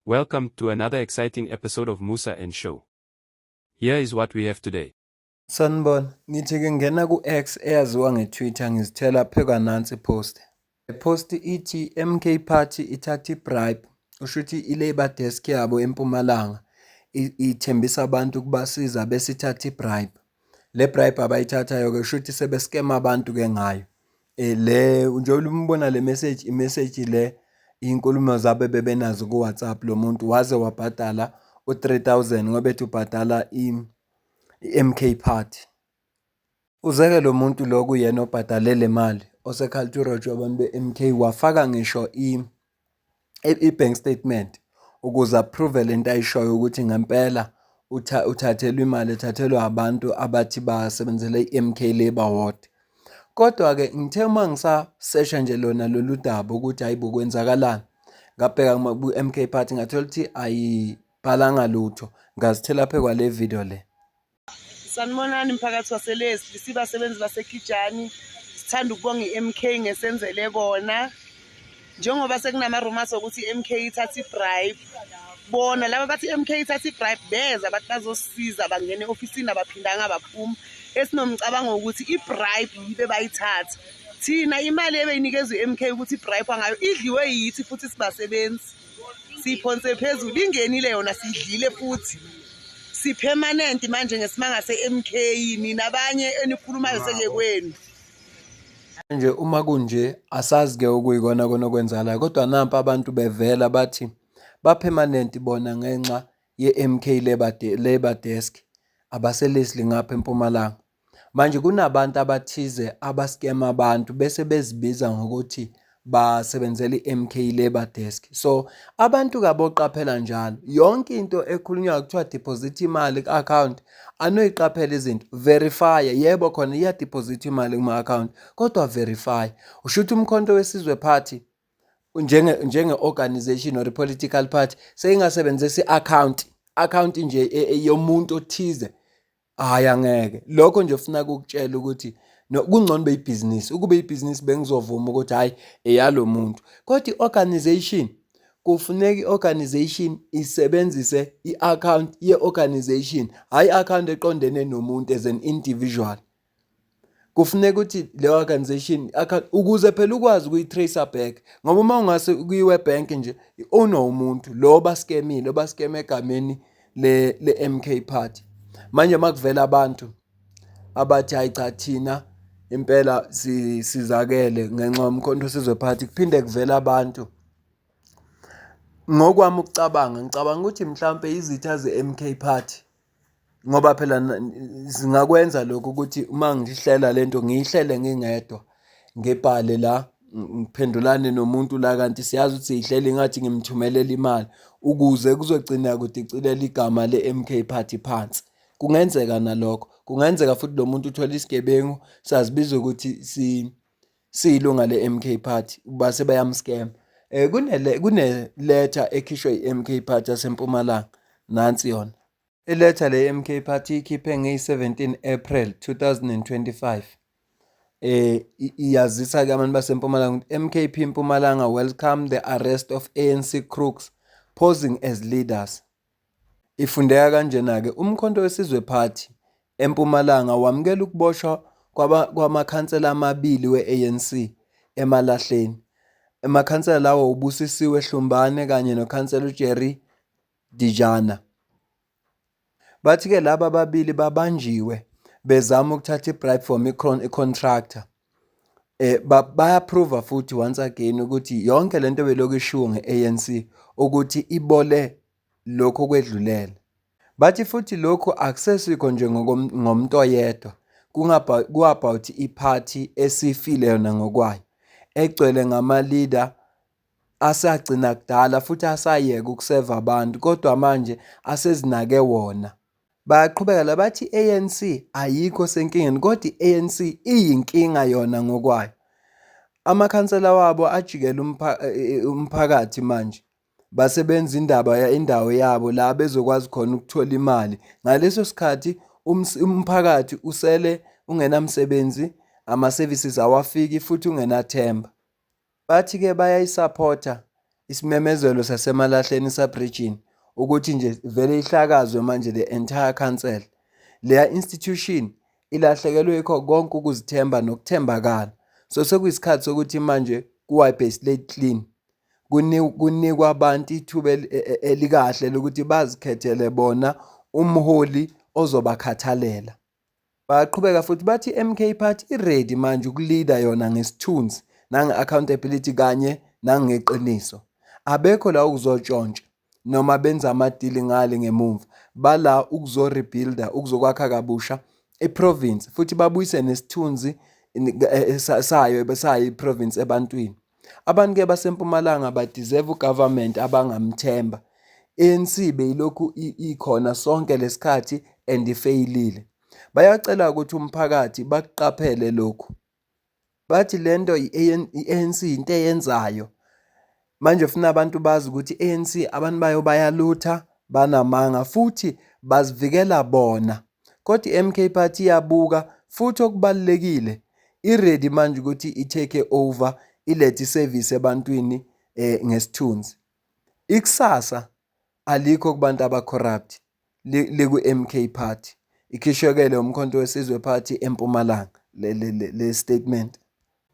Welcome to another exciting episode of Musa and Show. Here is what we have today. Sanibona, ngithi-ke ngena ku-X eyaziwa nge-Twitter ngizithela phekwa nansi i-post. Le post ithi MK Party ithatha i-bribe, usho ukuthi i-Labour Desk yabo eMpumalanga ithembisa abantu ukubasiza bese ithatha i-bribe. Le bribe abayithathayo-ke kusho ukuthi sebeskema abantu-ke ngayo. Le njengoba umbona le message, i-message le iy'nkulumo zabo ebebenazo ku-WhatsApp lo muntu waze wabhadala u-3,000 ngoba ethi ubhadala i-M_K Party. Uzeke lo muntu lo kuyena obhadale le mali osekhaltha uRoger wabantu be-M_K wafaka ngisho i-bank statement ukuze a-prove lento ayishoyo ukuthi ngempela uthathelwe imali ethathelwa abantu abathi basebenzela i-M_K Labour Ward. Kodwa-ke ngithe uma ngisasesha nje lona lolu daba ukuthi hhayi bo, kwenzakalani, ngabheka ku-M_K Party ngathola ukuthi ayibhalanga lutho, ngazithela phezu kwale video le. Sanibonani mphakathi waseLeslie, sibasebenzi baseKijani. Sithanda ukubonga i-MK ngesenzele kona. Njengoba sekunama-rumours okuthi i-MK ithatha i-bribe. Bona laba bathi i-MK ithatha i-bribe beza bathi bazosisiza, bangena e-ofisini, abaphindanga baphuma. Esinomcabango wokuthi i-bribe yibe bayithatha. Thina imali ebeyinikezwa i-MK ukuthi i-bribe ngayo idliwe yithi futhi sibasebenzi. Siyiphonse phezulu, ingenile yona, siyidlile futhi. Si-permanent manje ngesimanga se-MK, nina abanye enikhulumayo seke kwenu. Nje uma kunje asazi-ke okuyikona kona okwenzakalayo, kodwa nampa abantu bevela bathi ba-permanent bona ngenxa ye-M_K Labour Desk abaseLeslie ngapha eMpumalanga. Manje kunabantu abathize abaskema abantu bese bezibiza ngokuthi basebenzela i-M_K Labour Desk. So abantu-ke aboqaphela njalo yonke into ekhulunywayo kuthiwa deposit imali ku-account, anoyiqaphela izinto, verify. Yebo, khona iya-deposit imali kuma-account, kodwa verify. Usho ukuthi uMkhonto weSizwe Party njenge-organization or i-political party seyingasebenzisa i-account nje yomuntu othize? Hhayi, angeke. Lokho nje funa ukukutshela ukuthi no, kungcono ube ibhizinisi. Ukube ibhizinisi bengizovuma ukuthi hhayi, eyalo muntu, kodwa i-organization kufuneka i-organization isebenzise i-account ye-organization, hhayi i-account eqondene nomuntu as an individual. Kufuneka ukuthi le organization account ukuze phela ukwazi ukuyi-trace back, ngoba uma ungase kuyiwe bank nje i-own-wa umuntu lo baskemile, obaskeme egameni le-M_K Party. Manje uma kuvela abantu abathi hhayi cha, thina impela sisizakele ngenxa yoMkhonto weSizwe Party, kuphinde kuvele abantu, ngokwami ukucabanga ngicabanga ukuthi mhlampe izitha ze-M_K Party, ngoba phela zingakwenza lokho ukuthi uma ngihlela lento ngiyihlele ngingedwa, ngibhale la, ngiphendulane nomuntu la, kanti siyazi ukuthi siyihlele ngathi ngimthumelela imali ukuze kuzogcina kudicilela igama le-M_K Party phansi. Kungenzeka nalokho, kungenzeka futhi lo muntu uthole isigebengu sazibiza ukuthi siyilunga le-M_K Party base bayamskema. Kune-letter ekhishwe i-M_K Party yaseMpumalanga, nansi yona. Iletha le MK Party ikhiphe ngeyi-17 April 2025. Iyazisa-ke abantu baseMpumalanga ukuthi MKP Mpumalanga welcome the arrest of ANC crooks posing as leaders. Ifundeka kanjena-ke: uMkhonto weSizwe Party eMpumalanga wamukela ukuboshwa kwamakhansela amabili we-ANC eMalahleni. Amakhansela lawo uBusisiwe Hlumbane kanye nokhansela uJerry Dijana. Bathi-ke laba ababili babanjiwe bezama ukuthatha i-bribe from i-contractor. Bayaprova futhi once again ukuthi yonke lento belokhu ishiwo nge-ANC ukuthi ibole lokhu okwedlulele. Bathi futhi lokhu akusesikho nje ngomuntu oyedwa, ku-about i-party esifile yona ngokwayo, egcwele ngama-leader asagcina kudala futhi asayeka ukuseva abantu, kodwa manje asezinake wona. Bayaqhubeka la bathi i-ANC ayikho senkingeni, kodwa i-ANC iyinkinga yona ngokwayo. Amakhansela wabo ajikela umphakathi manje basebenza indaba indawo yabo la bezokwazi khona ukuthola imali. Ngaleso sikhathi umphakathi usele ungenamsebenzi, ama-services awafiki futhi ungenathemba. Bathi-ke bayayisaphotha Isimemezelo saseMalahleni sub-region ukuthi nje vele ihlakazwe manje the entire council. Leya institution ilahlekelwe yikho konke ukuzithemba nokuthembakala. So sekuyisikhathi sokuthi manje ku-wipe slate clean. Kunikwa abantu ithuba elikahle lokuthi bazikhethele bona umholi ozobakhathalela. Bayaqhubeka futhi bathi i-MK Party i-ready manje uku-lead-a yona ngesithunzi nange-accountability kanye nangeqiniso. Abekho la ukuzotshontsha noma benze amadili ngale ngemumva. Bala ukuzo-rebuild-a, ukuzokwakha kabusha i-province futhi babuyise nesithunzi sayo sayo i-province ebantwini. Abantu-ke baseMpumalanga ba-deserve u-government abangamthemba. I-ANC beyilokhu ikhona sonke lesikhathi and ifeyilile. Bayacela ukuthi umphakathi bakuqaphele lokhu. Bathi lento i-ANC into eyenzayo. Manje funa abantu bazi ukuthi i-ANC abantu bayo bayalutha, banamanga futhi bazivikela bona. Kodwa i-MK Party iyabuka futhi okubalulekile i-ready manje ukuthi i-take over ilethe i-service ebantwini ngesithunzi. Ikusasa alikho kubantu aba-corrupt liku-MK Party. Ikhishwekele uMkhonto weSizwe Party eMpumalanga le statement.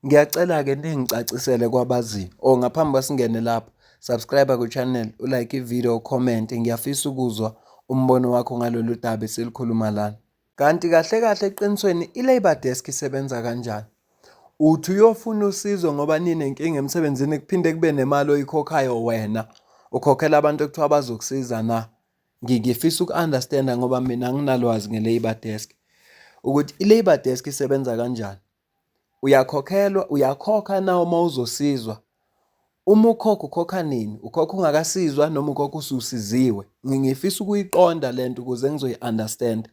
Ngiyacela-ke ningicacisele kwabaziyo or ngaphambi kwasingene lapho, subscribe ku-channel, u-like i-video, comment. Ngiyafisa ukuzwa umbono wakho ngalolu daba esilikhuluma lana. Kanti kahle kahle eqinisweni i-Labour Desk isebenza kanjani? Uthi uyofuna usizo ngoba ninenkinga emsebenzini kuphinde kube nemali oyikhokhayo wena. Ukhokhela abantu ekuthiwa bazokusiza na? Ngifisa uku-understand-a ngoba mina anginalwazi nge-Labour Desk ukuthi i-Labour Desk isebenza kanjani. Uyakhokhelwa, uyakhokha na uma uzosizwa? Uma ukhokha ukhokha nini? Ukhokha ungakasizwa noma ukhokha ususiziwe? Ngifisa ukuyiqonda le nto ukuze ngizoyi-understand.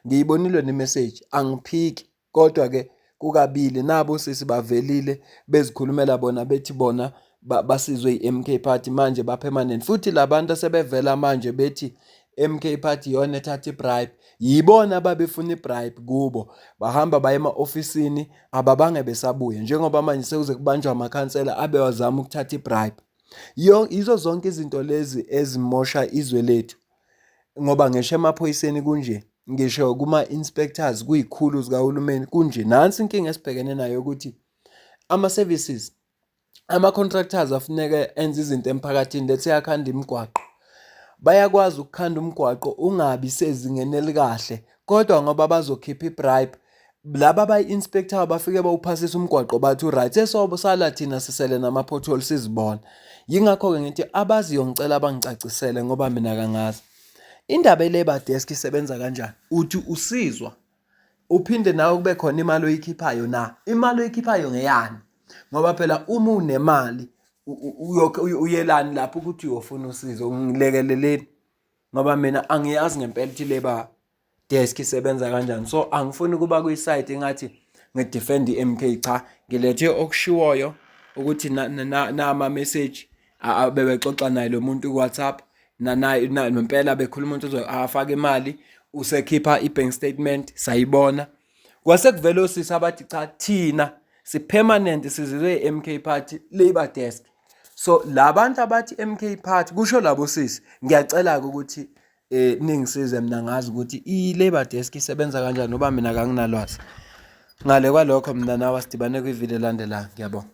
Ngiyibonile ne-message, angiphiki kodwa-ke kukabili nabo osisi bavelile bezikhulumela bona bethi bona basizwe i-M_K Party manje ba-permanent. Futhi la bantu asebevela manje bethi M_K Party iyona ethatha i-bribe, yibona ababefuna i-bribe kubo. Bahamba baye ema-ofisini ababange besabuya njengoba manje sekuze kubanjwa amakhansela abewazama ukuthatha i-bribe. Yizo zonke izinto lezi ezimosha izwe lethu ngoba ngisho emaphoyiseni kunje, ngisho kuma-inspectors kuyikhulu zikahulumeni kunje. Nansi inkinga esibhekene nayo ukuthi ama-services ama-contractors afuneke enze izinto emphakathini, let's say akhanda imigwaqo. Bayakwazi ukukhanda umgwaqo ungabi sezingeni elikahle kodwa ngoba bazokhipha i-bribe, laba abayi-inspect-ayo bafike bawuphasise umgwaqo bathi u-right, sesosala thina sisele nama-pothole sizibona. Yingakho-ke ngithi abaziyo ngicela bangicacisele ngoba mina kangazi. Indaba ye-Labour Desk isebenza kanjani? Uthi usizwa uphinde nawe kube khona imali oyikhiphayo na? Imali oyikhiphayo ngeyani? Ngoba phela uma unemali uyelani lapho ukuthi uyofuna usizo? Ngilekeleleni ngoba mina angiyazi ngempela ukuthi i-Labour Desk isebenza kanjani. So angifuni ukuba kwi-side engathi ngi-defend i-M_K, cha ngilethe okushiwoyo ukuthi nama-message bebexoxa naye lo muntu ku-WhatsApp nempela bekhuluma umuntu afake imali usekhipha i-bank statement sayibona. Kwase kuvela osisi abathi cha thina si-permanent sizizwe i-M_K Party Labour Desk. So la bantu abathi M_K Party kusho labo sisi, ngiyacela-ke ukuthi ningisize mina ngazi ukuthi i-Labour Desk isebenza kanjani ngoba mina kanginalwazi. Ngale kwalokho mina nawe asidibane kwividiyo elandelayo, ngiyabonga.